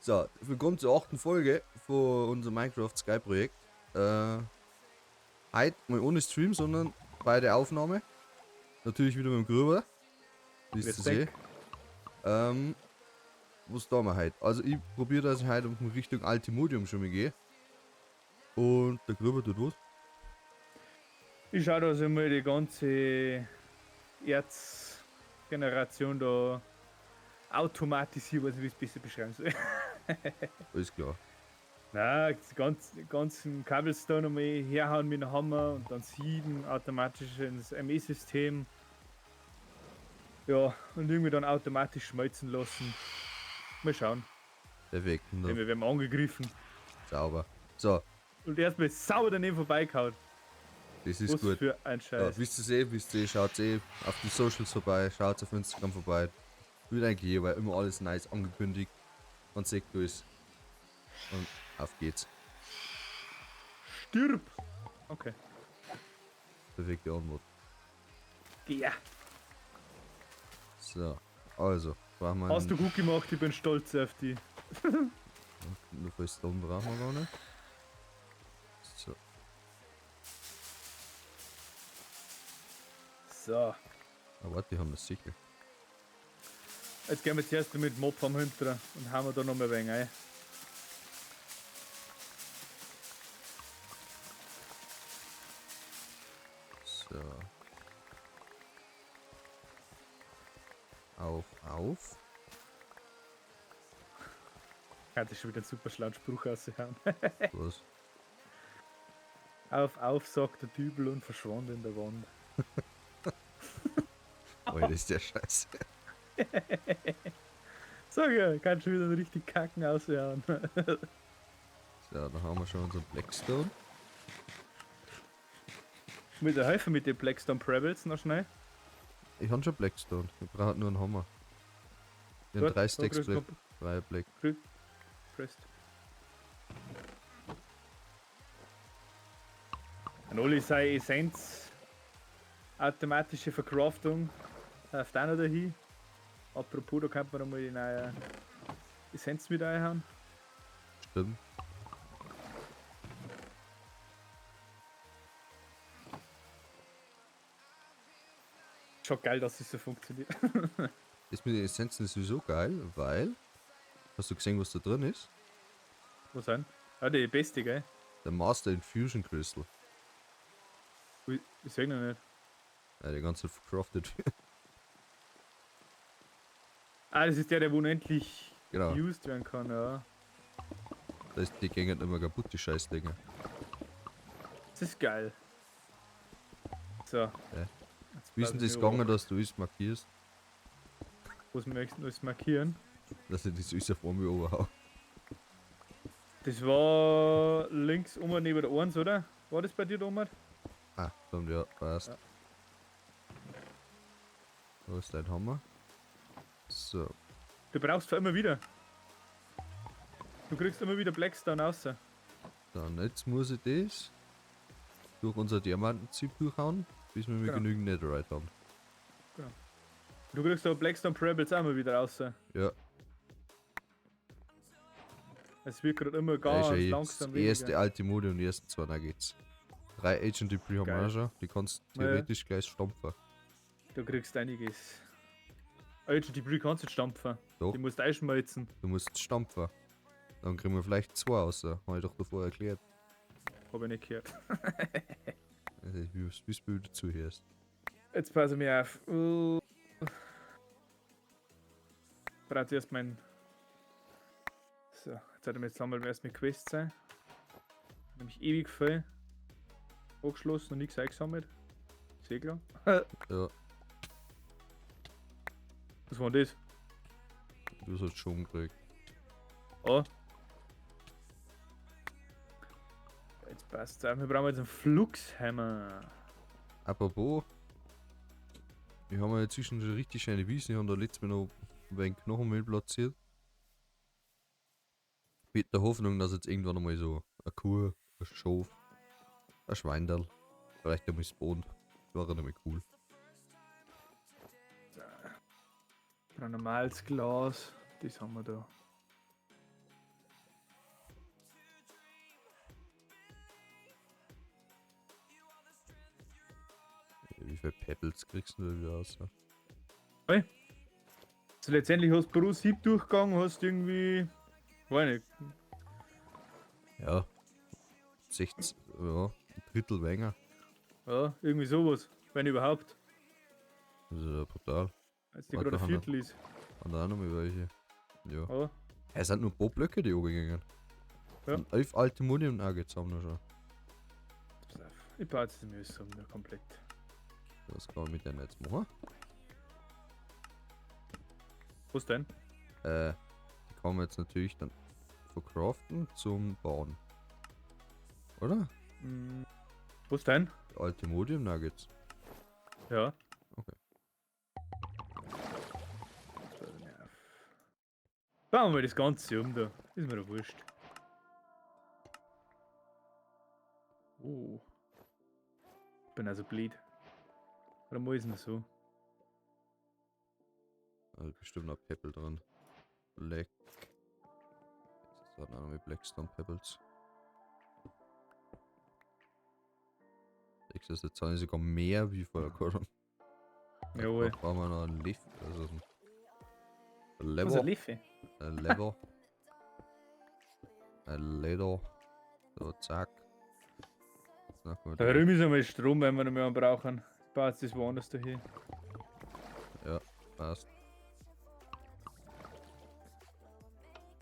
So, willkommen zur 8. Folge von unserem Minecraft Sky Projekt. Heute mal ohne Stream, sondern bei der Aufnahme. Natürlich wieder mit dem Grüber. Wie ist das eh? Was da wir heute? Also ich probiere, dass ich heute in Richtung Allthemodium schon mal gehe. Und der Grüber tut was? Ich schaue, dass ich mal die ganze Erzgeneration da automatisiere, weiß nicht, wie ich es besser beschreiben soll. Alles klar. Nein, die ganzen Cobblestone nochmal herhauen mit dem Hammer und dann sieben automatisch ins ME-System. Ja, und irgendwie dann automatisch schmelzen lassen. Mal schauen. Perfekt. Wir werden angegriffen. Sauber. So. Und erstmal sauber daneben vorbeigehauen. Das ist Was gut. für ein Scheiß. Ja, wisst ihr eh, schaut eh auf die Socials vorbei, schaut auf Instagram vorbei. Wird eigentlich eh, weil immer alles nice angekündigt. Man sieht alles. Und auf geht's. Stirb! Okay. Perfekte Antwort. Ja. So, also, brauchen wir Hast du gut gemacht, ich bin stolz auf dich. Nur für Stone brauchen wir gar nicht. So. So. Ah, warte, die haben das sicher. Jetzt gehen wir zuerst mit Mob am Hinteren und hauen wir da noch mal ein wenig ein. So. Auf, auf. Hatte schon wieder einen super schlauen Spruch rausgehauen. Was? Auf, auf, sagt der Dübel und verschwand in der Wand. Oh, das ist der Scheiße. Sag ja, kann schon wieder richtig kacken raushauen. So, da haben wir schon unseren Blackstone. Mit der Hilfe mit den Blackstone Pebbles noch schnell. Ich hab schon Blackstone, ich brauche nur einen Hammer. Ich hab Gut, 3 Stacks da kriegst Black, du 3 Black. Pressed. An alle sei Essenz, automatische Verkraftung, läuft auch noch dahin. Apropos, da könnte man noch mal die neue Essenz mit einhauen. Stimmt. Schon geil, dass es so funktioniert. Das mit den Essenzen ist sowieso geil, weil. Hast du gesehen, was da drin ist? Was denn? Ah, die beste, gell? Der Master Infusion Crystal. Ich seh noch nicht. Ja, der ganze vercraftet wird. Ah, das ist der, der unendlich Genau. used werden kann, ja. Da ist die Gänge immer kaputt, die Scheißdinger. Das ist geil. So. Ja. Jetzt Wie ist denn pass das ich gegangen, auf. dass du es markierst? Was möchtest du alles markieren? Dass ich das alles auf einmal runterhau. Das war links oben neben der 1, oder? War das bei dir da oben? Ah, stimmt, ja, passt. Ja. Wo ist dein Hammer? So. Du brauchst zwar immer wieder. Du kriegst immer wieder Blackstone raus. Dann, jetzt muss ich das durch unser Diamantenzieb durchhauen, bis wir Genau. genügend Netherite haben. Genau. Du kriegst aber Blackstone Pebbles auch immer wieder raus. Ja. Es wird gerade immer Ja, ganz ist ja eh langsam das erste weniger. Allthemodium und die ersten 2 Nuggets. 3 Ancient Debris haben wir Geil. auch schon, die kannst du Ja. theoretisch gleich stampfen. Du kriegst einiges. Ancient Debris kannst du nicht stampfen. Doch. Die musst du einschmelzen. Du musst stampfen. Dann kriegen wir vielleicht 2 raus, hab ich doch davor erklärt. Hab ich nicht gehört. Also, wie du wieder zuhörst. Jetzt passe ich mir auf. Braucht erst mein. So, jetzt sollte wir jetzt sammeln wir erst mit Quests sein. Nämlich ewig viel. Angeschlossen und nichts eingesammelt. Segler. Ja. Was war denn das? Du hast schon gekriegt. Oh. Jetzt passt's auch. Wir brauchen jetzt einen Fluxhammer. Apropos, wir haben ja inzwischen schon richtig schöne Wiesen. Ich habe da letztes Mal noch ein wenig Knochenmehl platziert. Mit der Hoffnung, dass jetzt irgendwann einmal so eine Kuh, ein Schaf, ein Schweinderl, vielleicht einmal spawnt. Wäre nämlich cool. So. Ein normales Glas, das haben wir da. Wie viele Pebbles kriegst du da wieder raus? Also letztendlich hast du pro Siebdurchgang hast irgendwie. Weiß nicht. Ja. 16, ja, ein Drittel weniger. Ja, irgendwie sowas. Wenn überhaupt. Das ist ja brutal. Als die gerade ein Viertel ist. Haben da auch noch mal welche. Ja. Ja. Es sind nur ein paar Blöcke, die angegangen. Ja. Und 11 alte Modium Nuggets haben wir schon. Pass auf, ich baue jetzt die Müsse um, komplett. Was kann man mit denen jetzt machen? Was denn? Die kann man jetzt natürlich dann verkraften zum Bauen. Oder? Was denn? Die alte Modium Nuggets. Ja. Okay. Bauen wir das Ganze um da. Ist mir doch wurscht. Oh. Ich bin also blöd. Oder muss ich denn so? Also bestimmt noch Pebble drin. Black. Jetzt hat noch mit Blackstone Pebbles. Ich sehe, jetzt habe ich sogar mehr wie vorher gehabt. Jawohl. Da brauchen wir noch einen Lift. Also ein Lever. Was, ein Lift? Ein Lever. Ein Leder. So, zack. Da drüben ist einmal Strom, wenn wir noch mehr brauchen. Ich baue jetzt das woanders da hin. Ja, passt.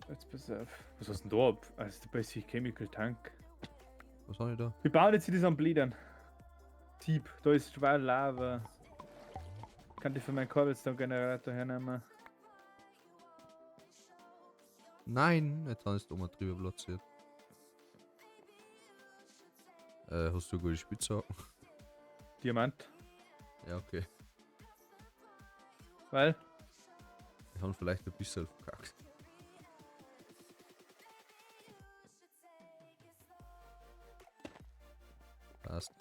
Jetzt pass auf. Was hast du denn da ab? Also der Basic Chemical Tank. Was habe ich da? Wir bauen jetzt hier das am Blidern. Sieb, da ist schwer Lava. Kann ich für meinen Cobblestone Generator hernehmen. Nein, jetzt habe ich es da mal drüber platziert. Hast du gute Spitzhacken? Diamant. Ja, okay. Weil? Wir haben vielleicht ein bisschen verkackt. Passt.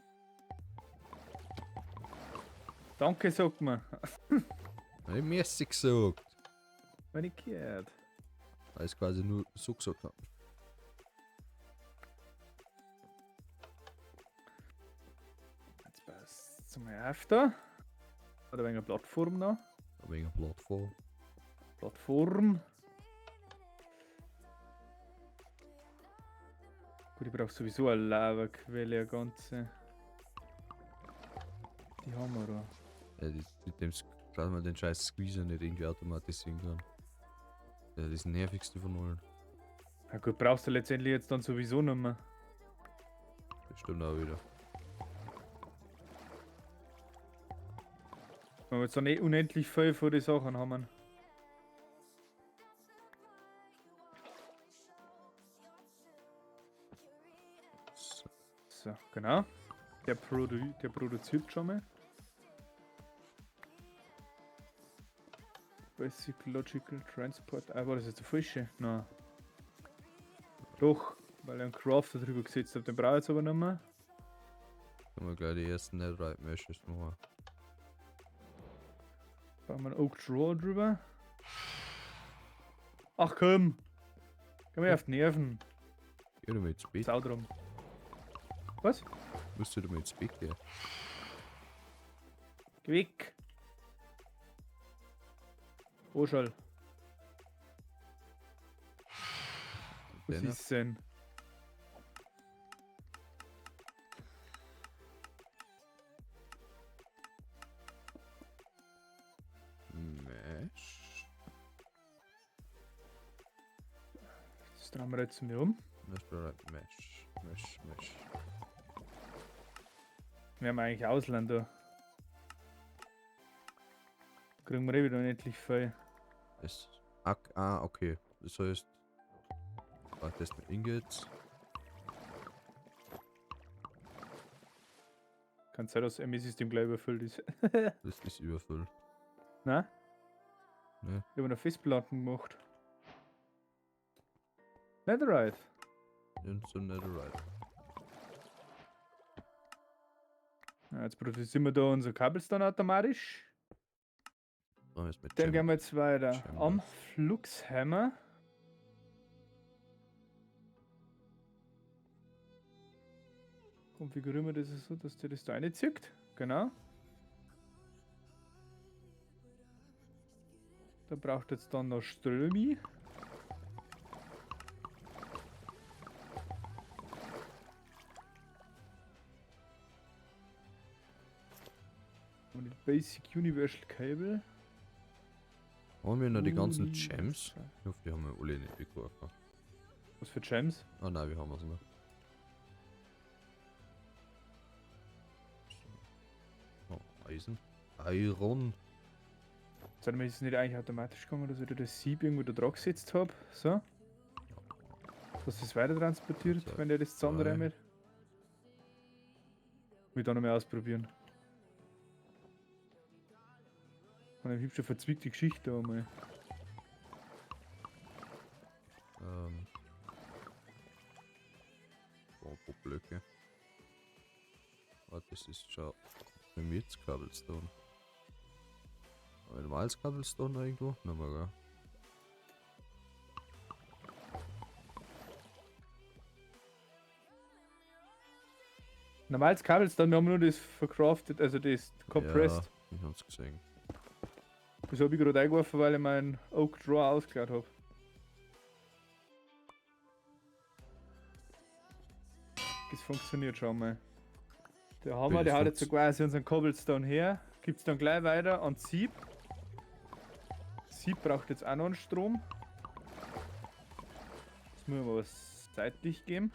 Danke, sagt man. Hab ich mäßig gesagt. Wenn ich gehört. Weil ich quasi nur so gesagt habe. Jetzt passt zum After. Oder wegen einer Plattform noch. Ein wenig Plattform. Plattform. Gut, ich brauche sowieso eine Lavaquelle, eine ganze. Die haben wir da. Ja, die, dem, dass man den scheiß Squeezer nicht irgendwie automatisieren kann. Ja, das ist das nervigste von allen. Na gut, brauchst du letztendlich jetzt dann sowieso nicht mehr. Bestimmt auch wieder. Wenn wir jetzt dann eh unendlich viel von den Sachen haben. So. So, genau. Der produziert schon mal. Basic Logical Transport. Ah, war das jetzt der falsche? Nein. Doch, weil ich einen Crafter drüber gesetzt habe. Den brauche ich jetzt aber nicht mehr. Können wir gleich die ersten Netherite Meshes machen. Bauen wir einen Oak Drawer drüber. Ach komm! Geh mir auf die Nerven. Geh doch mal ins Bett. Sau drum. Was? Müsst ihr doch mal ins Bett gehen. Geh weg! Oschall. Was ist denn? Mesh. Das drehen wir jetzt mal um. Mesh, Mesh, Mesh. Wir haben eigentlich Ausländer. Kriegen wir eh wieder unendlich viel. Es. Ah, okay. Das heißt. Warte, das mit Ingots. Kann sein, dass das ME-System gleich überfüllt ist. Das ist überfüllt. Nein? Nee. Ich habe noch Festplatten gemacht. Netherite. Und so Netherite. Ja, jetzt produzieren wir da unser Cobblestone automatisch. Dann gehen wir jetzt weiter. Gem Am Fluxhammer. Konfigurieren wir das so, dass der das da reinzieht. Genau. Da braucht jetzt dann noch Strömi. Und die Basic Universal Cable. Haben wir noch die ganzen Gems? Ich hoffe, die haben wir alle nicht weggeworfen. Was für Gems? Ah nein, wir haben es noch. So. Oh, Eisen. Iron. Sag mal, ist es nicht eigentlich automatisch gegangen, dass ich da das Sieb irgendwo da drauf gesetzt hab? So. Dass es weiter transportiert, Zwei, wenn der das zusammenräumt. Will ich da noch mal ausprobieren. Und eine hübsche verzwickte Geschichte einmal. Oh, Blöcke. Warte, das ist schon mit Cobblestone. Haben wir normales Cobblestone noch irgendwo? Nochmal, gell? Normales Cobblestone, wir haben nur das vercraftet, also das compressed. Ja, ich hab's gesehen. Das hab ich gerade eingeworfen, weil ich meinen Oak Drawer ausgeladen hab. Das funktioniert schon mal. Der Hammer, Das der haut jetzt so funktio- quasi unseren Cobblestone her. Gibt's dann gleich weiter an Sieb. Sieb braucht jetzt auch noch einen Strom. Jetzt müssen wir was seitlich geben.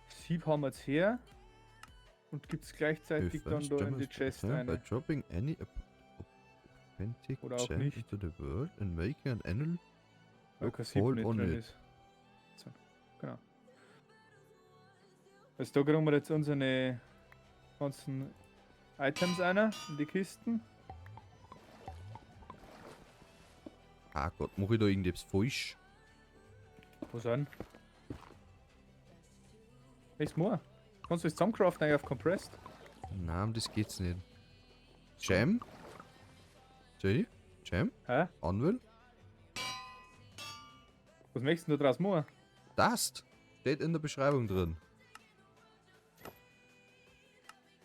Sieb haben wir jetzt her. Und gibt's gleichzeitig Your dann first da gem in die is Chest obtained eine. By dropping any authentic Oder auch gem nicht. into the world and making an annual Weil kein Sieb fall nicht on drin it. ist. So, genau. Also da kriegen wir jetzt unsere ganzen Items rein, in die Kisten. Ah Gott, mach ich da irgendetwas falsch? Was an? Nächstes Mal. Kannst du das zusammencraften eigentlich auf Compressed? Nein, das geht's nicht. Gem? Jay? Gem? Hä? Anvil? Was möchtest du da draus machen? Dust! Steht in der Beschreibung drin.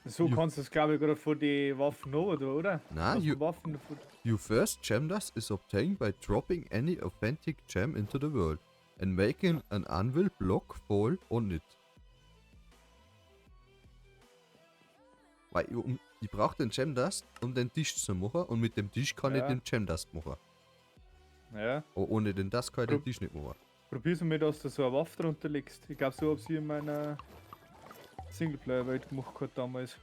So You- kannst du es, glaube ich, gerade von den Waffen noch, oder? Nein, Aus you- den Waffen von Your first gem dust is obtained by dropping any authentic gem into the world and making an anvil block fall on it. Weil ich brauche den Gem Dust, um den Tisch zu machen, und mit dem Tisch kann ich Ja. den Gem Dust machen. Ja. Aber ohne den Dust kann ich den Prob- Tisch nicht machen. Probier's mal, dass du so eine Waffe drunter legst. Ich glaube, so hab ich in meiner Singleplayer-Welt gemacht gehabt damals.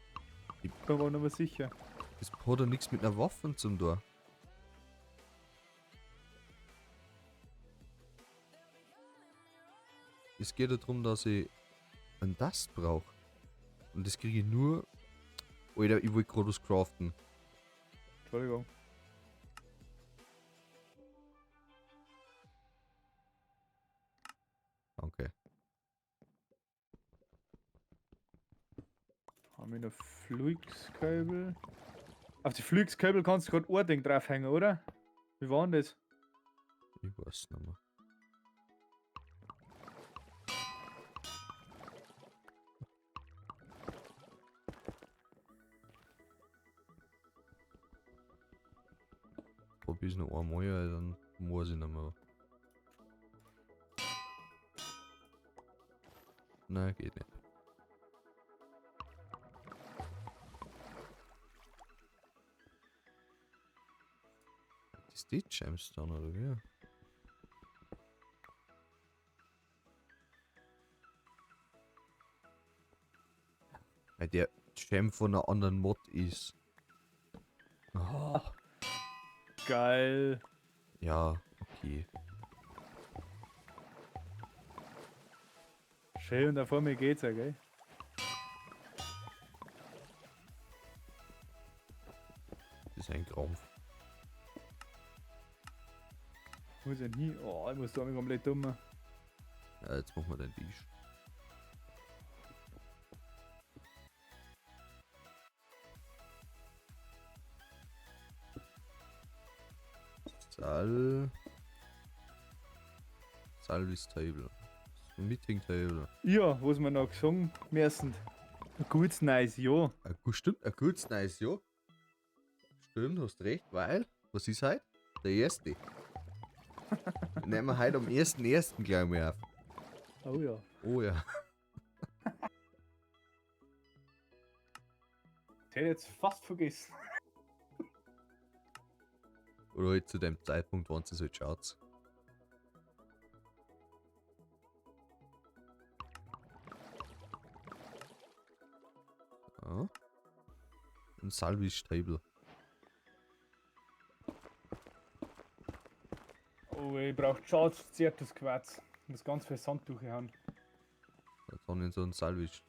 Ich- Bin mir aber nicht mehr sicher. Das hat ja nichts mit einer Waffe zum tun. Es geht ja darum, dass ich einen Dust brauche. Und das kriege ich nur. Alter, ich wollte gerade was craften. Entschuldigung. Danke. Haben wir noch Fluxkabel? Auf die Fluxkabel kannst du gerade ein Ding draufhängen, oder? Wie war denn das? Ich weiß nicht mehr. Probier's noch einmal, dann muss ich nicht mehr. Nein, geht nicht. Das ist die Gemstone, oder wie? Weil der Gem von einer anderen Mod ist. Oh. Geil. Ja, okay. Schön, und da vor mir geht's ja, gell? Das ist ein Krampf. Ich muss ja nie. Oh, ich muss da komplett dumm. Ja, jetzt machen wir den Tisch. Sal. Salvis Table. Meeting Table. Ja, was wir noch gesungen müssen. Ein gutes neues Jahr. Ein, stimmt, ein gutes neues Jahr. Stimmt, hast recht, weil, was ist heute? Der erste. Nehmen wir heute am 1.1. gleich mal auf. Oh ja. Oh ja. Das hätte ich jetzt fast vergessen. Oder halt zu dem Zeitpunkt, wann es halt schaut. Ja. Ein Salvage Table. Oh, ich brauche Charge Certus Quarz. Ich muss ganz viel Sand durchhauen. Jetzt haben wir so ein Salvage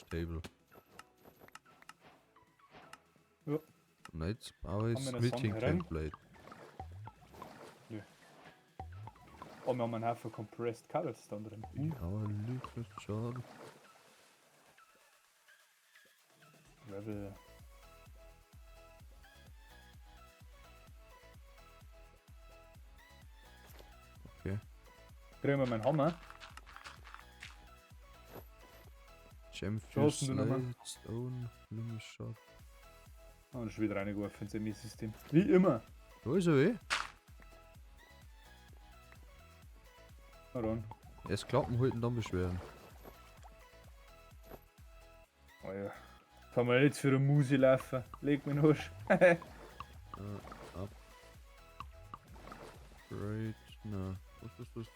Table. Ja. Und jetzt brauche ich Haben wir noch Smithing Sand herein? Template. Oh, wir haben einen Haufen Compressed Cobblestone drin. Ja, Lucas schon. Gravel. Okay. Kriegen wir meinen Hammer. Gem Wo hast denn du nochmal? Slate, Stone, Lumis Shop. Und schon wieder reingeworfen ins ME-System. Wie immer. Da ist er eh. Na dann. Erst klappen halten, dann beschweren. Oh ja. Kann man jetzt für eine Musi laufen. Leg mich Arsch. Up. Great. Na, was ist das?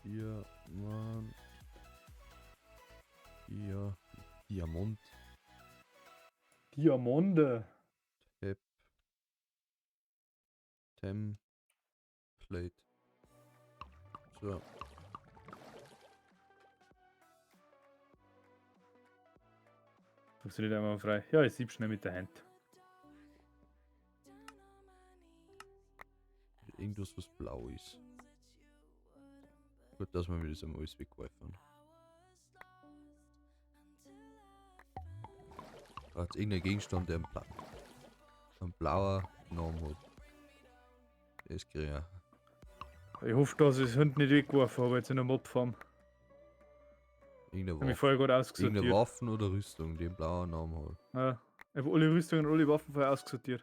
Diamant. Hier. Diamant. Diamonde. Tap. Template. So. Funktioniert einmal frei. Ja, ich sieb schnell mit der Hand. Irgendwas, was blau ist. Gut, dass wir mir das einmal alles weggeworfen. Braucht irgendein Gegenstand, der einen blauer Namen hat. Der ist grün. Ich hoffe, dass ich es hinten nicht weggeworfen habe, jetzt in der Mobfarm. Irgendeine Ich habe mich Waffe. vorher gerade ausgesortiert. Irgendeine Waffen oder Rüstung, die einen blauen Namen hat. Ja, ich habe alle Rüstungen und alle Waffen vorher ausgesortiert.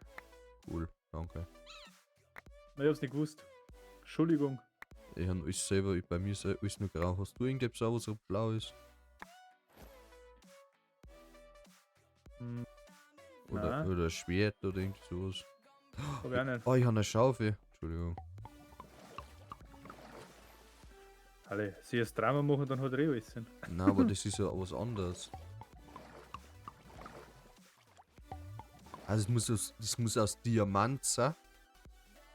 Cool, danke. Na, ich hab's nicht gewusst. Entschuldigung. Ich hab alles selber, bei mir ist alles nur grau. Hast du irgendetwas, was so blau ist? Hm, Oder, Nein. oder ein Schwert oder irgend sowas. hab ich auch nicht. Oh, ich habe eine Schaufel. Entschuldigung. Alle, sie erst Drama machen, dann hat er eh alles. Nein, aber das ist ja was anderes. Also es muss aus Diamant sein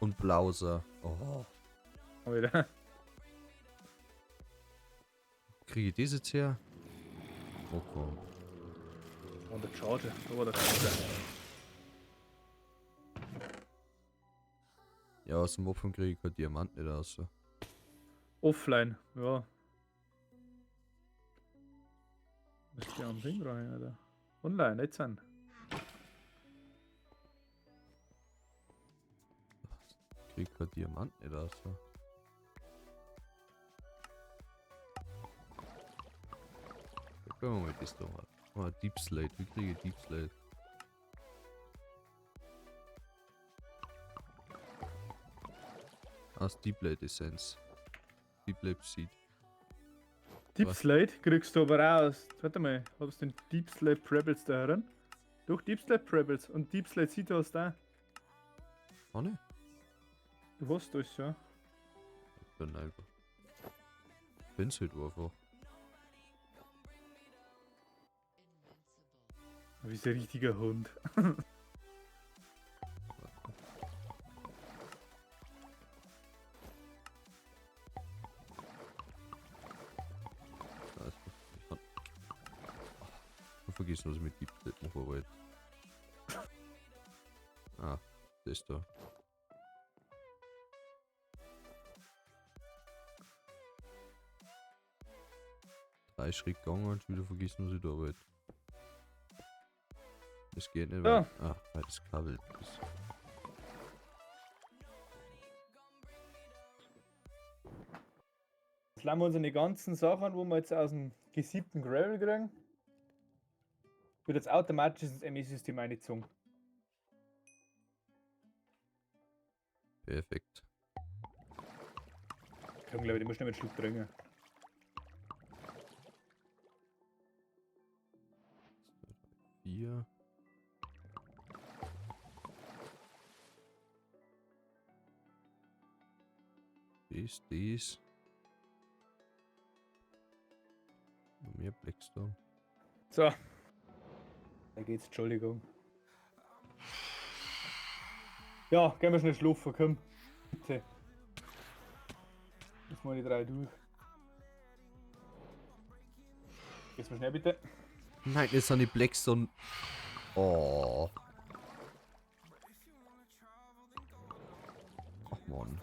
und blau sein. Oh. Alter. Kriege ich das jetzt her? Oh komm. Und der Charger. Da war der Charger. Ja, aus dem Opfern kriege ich kein Diamant nicht raus. Offline, ja. Müsste ja am Ding rein, oder? Online, jetzt sind. Krieg kein Diamant nicht raus. Gucken wir mal das da mal. Oh, Deep Slate. Wie kriege ich Deep Slate? Aus Deep Slate Essence. Deep Slate Seed. Deep Was? Slate kriegst du aber raus. Warte mal, hast du den Deep Slate Pebbles da herin? Doch, Deep Slate Pebbles und Deep Slate Seed hast du da. Oh ne? Du hast das, ja. Ich bin einfach. Bin's halt einfach. Wie so ein richtiger Hund. Ich hab vergessen, was ich mit Deep Slate machen wollte. Ah, das da. Drei Schritt gegangen und schon wieder vergessen, was ich da wollte. Das geht nicht, weil, Ja. weil das Kabel ist. Jetzt lassen wir uns die ganzen Sachen, wo wir jetzt aus dem gesiebten Gravel kriegen, wird jetzt automatisch ins ME-System eingezogen. Perfekt. Komm, glaube ich, die muss schnell mit Schluck trinken. 4. Dies, dies. Noch mehr Blackstone. So. Da geht's, Entschuldigung. Ja, gehen wir schnell schlafen, komm. Bitte. Jetzt mal die drei durch. Geht's mal schnell, bitte. Nein, jetzt sind die Blackstone. Oh. Ach man.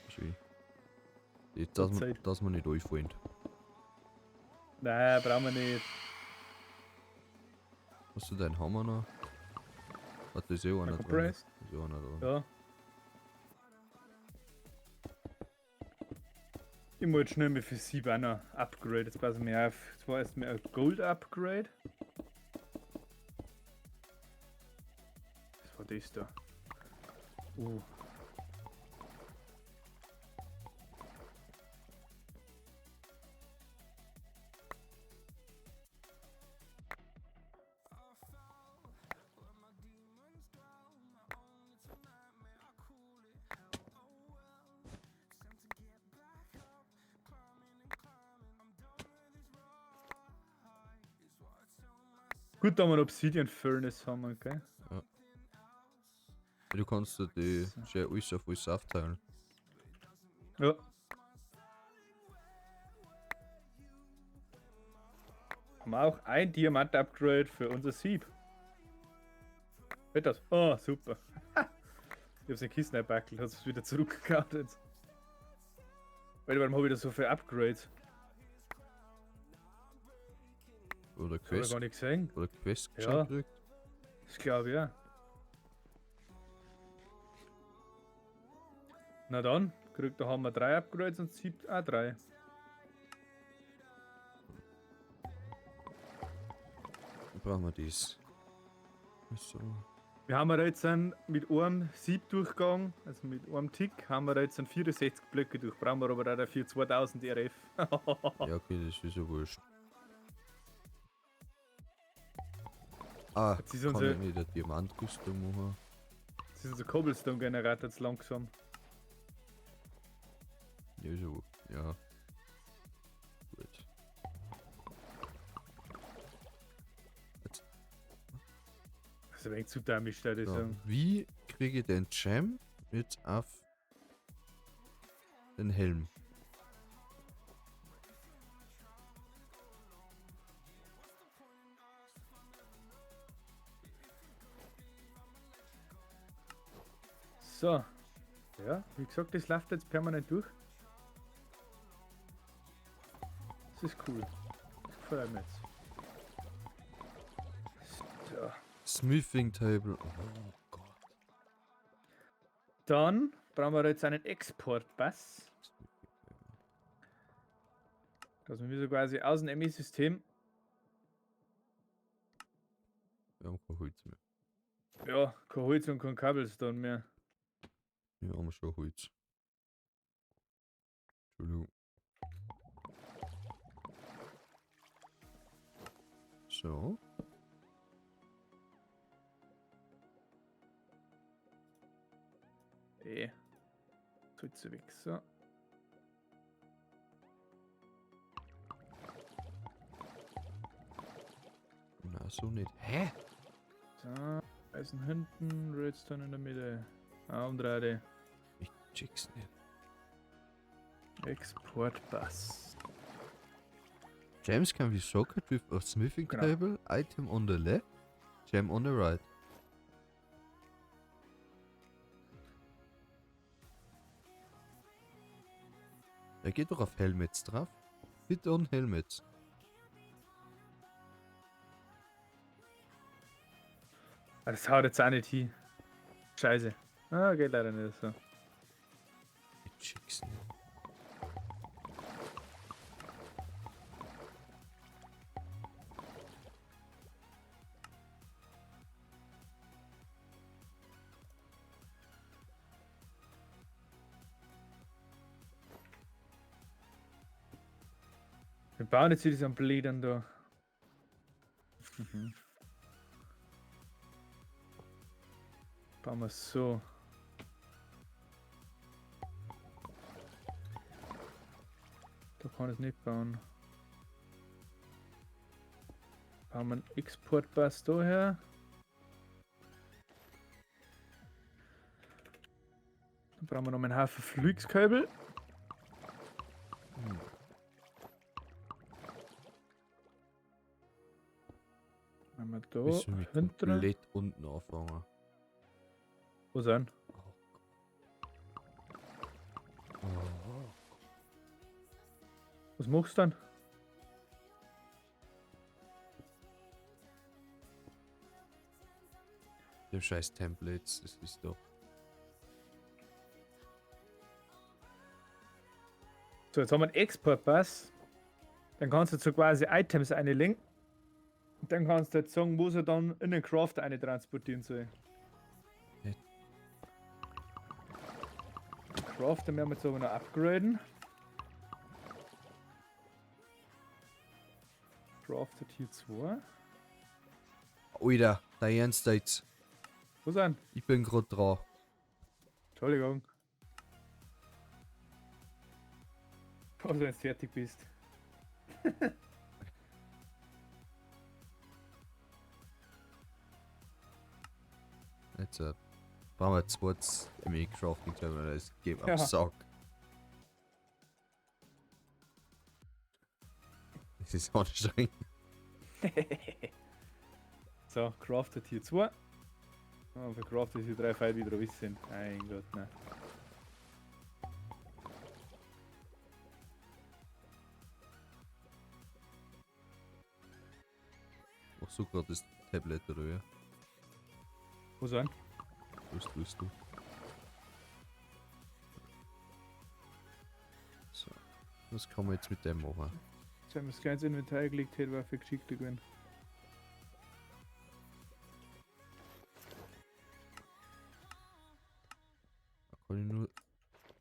Schön. Jetzt, dass man nicht durchfallen. Nein, brauchen wir nicht. Hast du deinen Hammer noch? Warte, ist eh einer drin. Ist eh einer drin. Ja. Ich muss jetzt schnell mit für 7 auch noch Upgrade. Jetzt passen wir auf. Jetzt war erstmal ein Gold Upgrade. Was war das da? Gut, da wir einen Obsidian Furnace haben, okay? Ja. Du kannst dir die schön alles auf alles aufteilen. Ja. Haben wir auch ein Diamant-Upgrade für unser Sieb. Wird das? Oh, super. Ich hab's in Kisten eingepackelt, hat's es wieder zurückgekaut jetzt. Weil warum hab ich da so viele Upgrades? Oder Quest. Hab ich gar nicht gesehen. Oder Quest ja. Gekriegt. Das glaube ich ja. Na dann, kriegt da haben wir 3 Upgrades und 7 auch 3. Dann brauchen wir das. So. Wir haben jetzt einen, mit einem Siebdurchgang, also mit einem Tick, haben wir jetzt einen 64 Blöcke durch. Brauchen wir aber auch dafür 2000 RF. Ja, okay, das ist ja wurscht. Ah, jetzt ist kann unser, ich nicht eine Diamantrüstung machen. Jetzt ist unser Cobblestone-Generator jetzt langsam. Ja, so, ja. Gut. Jetzt. Das ist ein wenig zu dämlich, würde ich So, sagen. wie kriege ich den Gem jetzt auf den Helm? So, ja, wie gesagt, das läuft jetzt permanent durch. Das ist cool. Das gefällt mir jetzt. So. Smithing Table. Oh Gott. Dann brauchen wir jetzt einen Export-Bus. Dass wir so quasi aus dem ME-System. Wir haben kein Holz mehr. Ja, kein Holz und kein Cobblestone mehr. Wir haben schon Holz. Entschuldigung. So. Holz weg, so. Na, so nicht. Hä? So, Eisen hinten, Redstone in der Mitte. Ah, umdrehen. Ich check's nicht. Export-Bus. Gems can be socket with a smithing Genau. table, item on the left, gem on the right. Er geht doch auf Helmets drauf. Hit on Helmets. Ah, das haut jetzt auch nicht hin. Scheiße. Ah, geht leider nicht so. Check's nicht. Wir bauen jetzt hier diesen Blädern da. Mhm. Bauen wir so. Da kann ich es nicht bauen. Bauen wir einen Export-Bus da her. Dann brauchen wir noch einen Haufen Flugskabel. Hm. Wenn wir da Müssen wir hinten. komplett unten anfangen. Wo sind? Oh. Was machst du dann? Dem scheiß Templates, das ist doch. So, jetzt haben wir einen Export-Pass. Dann kannst du so quasi Items einlegen. Und dann kannst du jetzt sagen, wo sie dann in den Crafter eine transportieren soll. Ja. Crafter werden wir jetzt aber noch upgraden. Crafter Tier 2. Alter, dein Ernst jetzt. Wo sind? Ich bin grad dran. Entschuldigung. Also, wenn du fertig bist. Jetzt brauchen wir zweites ME Crafting Terminal, das geht am Ja. Sack. Das ist anstrengend. So, Crafter Tier 2. Und für Crafter Tier 3 fehlt wieder ein bisschen. Mein Gott, ne. Ach so, gerade das Tablet oder wie? Wo sind? Was tust du? So. Was kann man jetzt mit dem machen? Jetzt haben wir das ganze Inventar gelegt, hätte war für geschickter gewesen. Da kann ich nur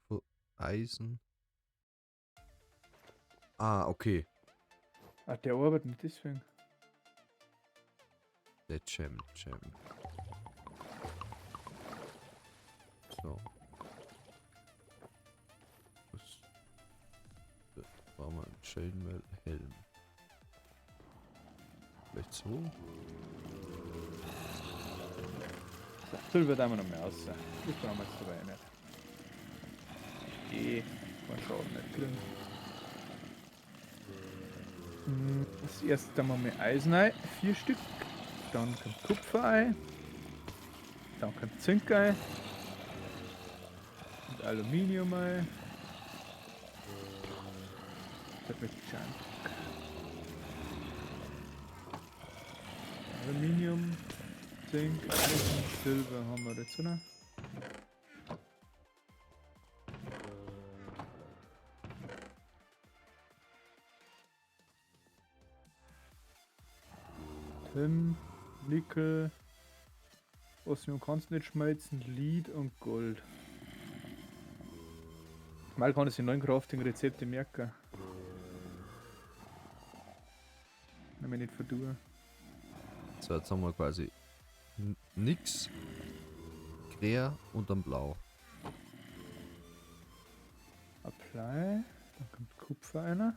von Eisen. Ah, okay. Ah, der arbeitet nicht deswegen. Der Gem, Gem. So. Was? Da brauchen wir einen Chainmail Helm. Vielleicht so? So, Silber da wir noch mehr raus. Das brauchen wir jetzt dabei nicht. Eh, kein Schaden nicht drin. Das erste haben wir Eisen ein, 4 Stück. Dann kommt Kupfer ein. Dann kommt Zink ein. Und Aluminium ein. Das mit Junk. Aluminium, Zink, Eisen, Silber haben wir dazu noch. Tin, Nickel, Osmium kannst du nicht schmelzen, Lead und Gold. Mal kann ich die neuen Crafting-Rezepte merken. Wenn ich mich nicht verdue. So, jetzt haben wir quasi nix. Quer und dann blau. Apply. Dann kommt Kupfer einer.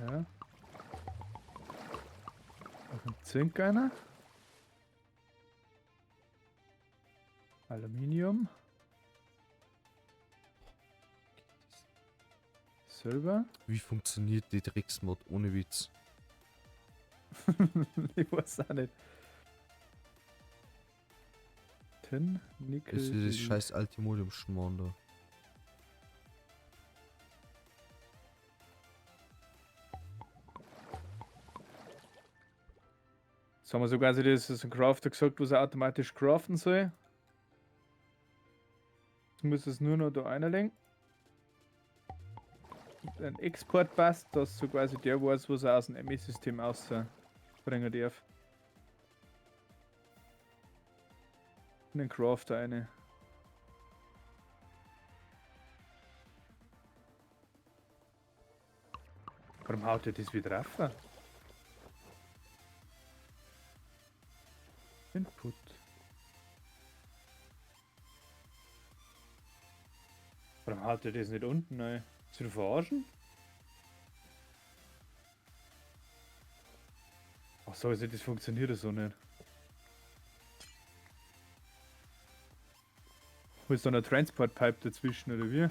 Ja. Dann kommt Zink einer. Aluminium. Silber. Wie funktioniert die Drecksmod ohne Witz? Ich weiß auch nicht. Tin, Nickel. Das ist dieses Lead. scheiß Altimodium-Schmarrn da. Jetzt haben wir so quasi das, das ein Crafter gesagt, was er automatisch craften soll. Jetzt muss es nur noch da einlegen. Ein Export passt, dass so quasi der weiß, was er aus dem ME-System rausbringen darf. In den Crafter eine. Warum haut er das wieder rauf? Input. Warum haut er das nicht unten rein? Willst du verarschen? Ach so, also das funktioniert so nicht. Wo ist da eine Transport Pipe dazwischen oder wie?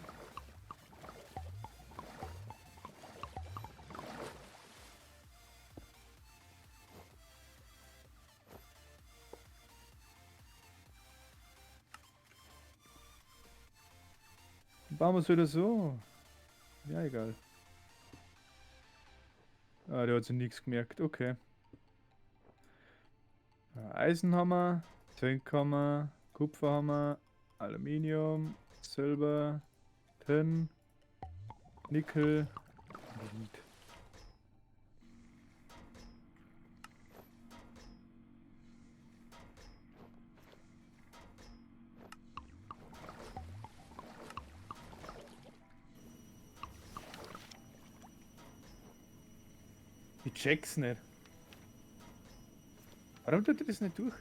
Bauen wir es wieder so. Ja, egal. Ah, der hat sich nichts gemerkt. Okay. Eisen haben wir, Zink haben wir, Kupfer haben wir, Aluminium, Silber, Tin, Nickel, Lead. Ich check's nicht. Warum tut er das nicht durch?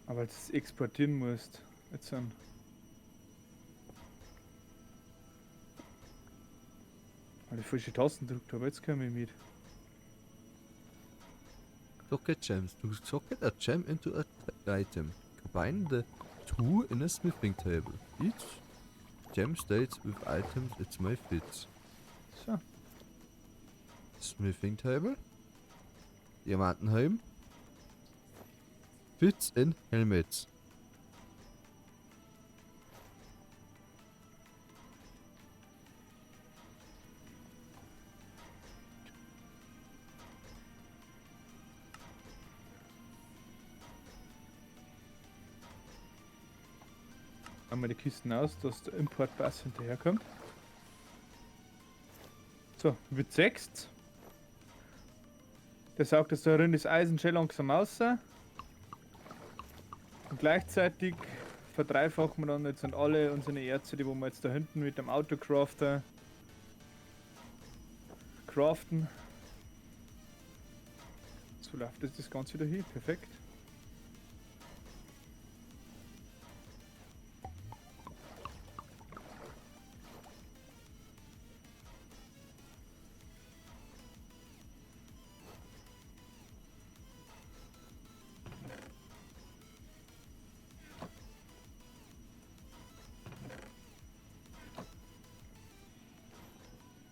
Aber weil du es exportieren musst. Jetzt an. Weil ich falsche Tasten gedrückt habe, jetzt komme ich mit. Socket Gems. To socket a gem into a item. Combine the two in a smithing table. Each gem stays with items it may fit. So. Smithing table. Diamantenhelm. Fits in helmets. Einmal die Kisten aus, dass der Importpass hinterherkommt. So, wird 6. Der sagt, dass da drin das Eisen schon langsam raus. Und gleichzeitig verdreifachen wir dann jetzt an alle unsere Erze, die wo wir jetzt da hinten mit dem Autocrafter craften. So läuft das Ganze wieder hin. Perfekt.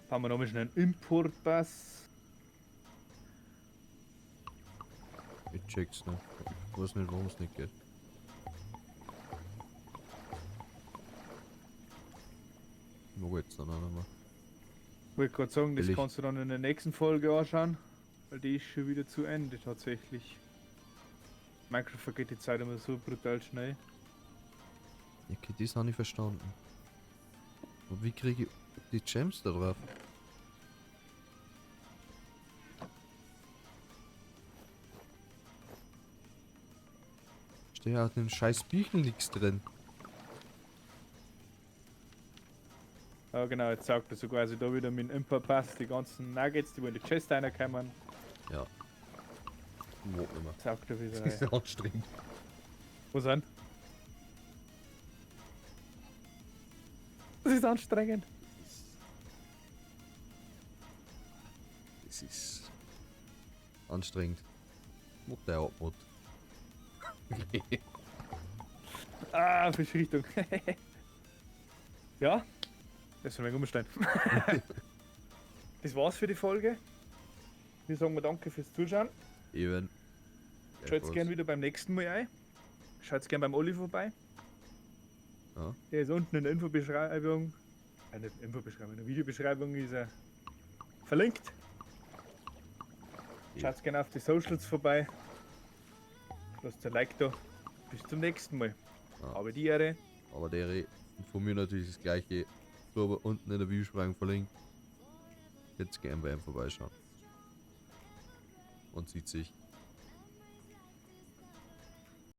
Haben wir nochmal schnell einen Importpass. Ich check's nicht. Ich weiß nicht, warum es nicht geht. Ich mag jetzt dann auch noch mal. Ich wollte gerade sagen, das Will ich- kannst du dann in der nächsten Folge anschauen, weil die ist schon wieder zu Ende tatsächlich. Minecraft vergeht die Zeit immer so brutal schnell. Okay, das habe ich verstanden. Aber wie kriege ich die Gems da drauf? Steht ja auf dem scheiß Büchel nichts drin. Ja genau, jetzt sagt er so quasi da wieder mit dem Importpass die ganzen Nuggets, die wo in die Chest reinkommen. Ja. Mag nicht mehr. Sagt er wieder. Das ist anstrengend. Wo sind? Das ist anstrengend. Das ist anstrengend. Mag der Abmod. Ah, falsche Richtung. Ja, das soll mein Umstein. Das war's für die Folge. Wir sagen mal danke fürs Zuschauen. Eben. Schaut gern wieder beim nächsten Mal ein. Schaut gern beim Olli vorbei. Ja. Der ist unten in der Infobeschreibung. Nicht Infobeschreibung, in der Videobeschreibung ist er verlinkt. Schaut gerne auf die Socials vorbei. Lasst ein Like da. Bis zum nächsten Mal. Ja. Habe die Ehre. Aber der von mir natürlich das Gleiche. Aber unten in der Videobeschreibung verlinkt. Jetzt gerne bei ihm vorbeischauen. Und sieht sich.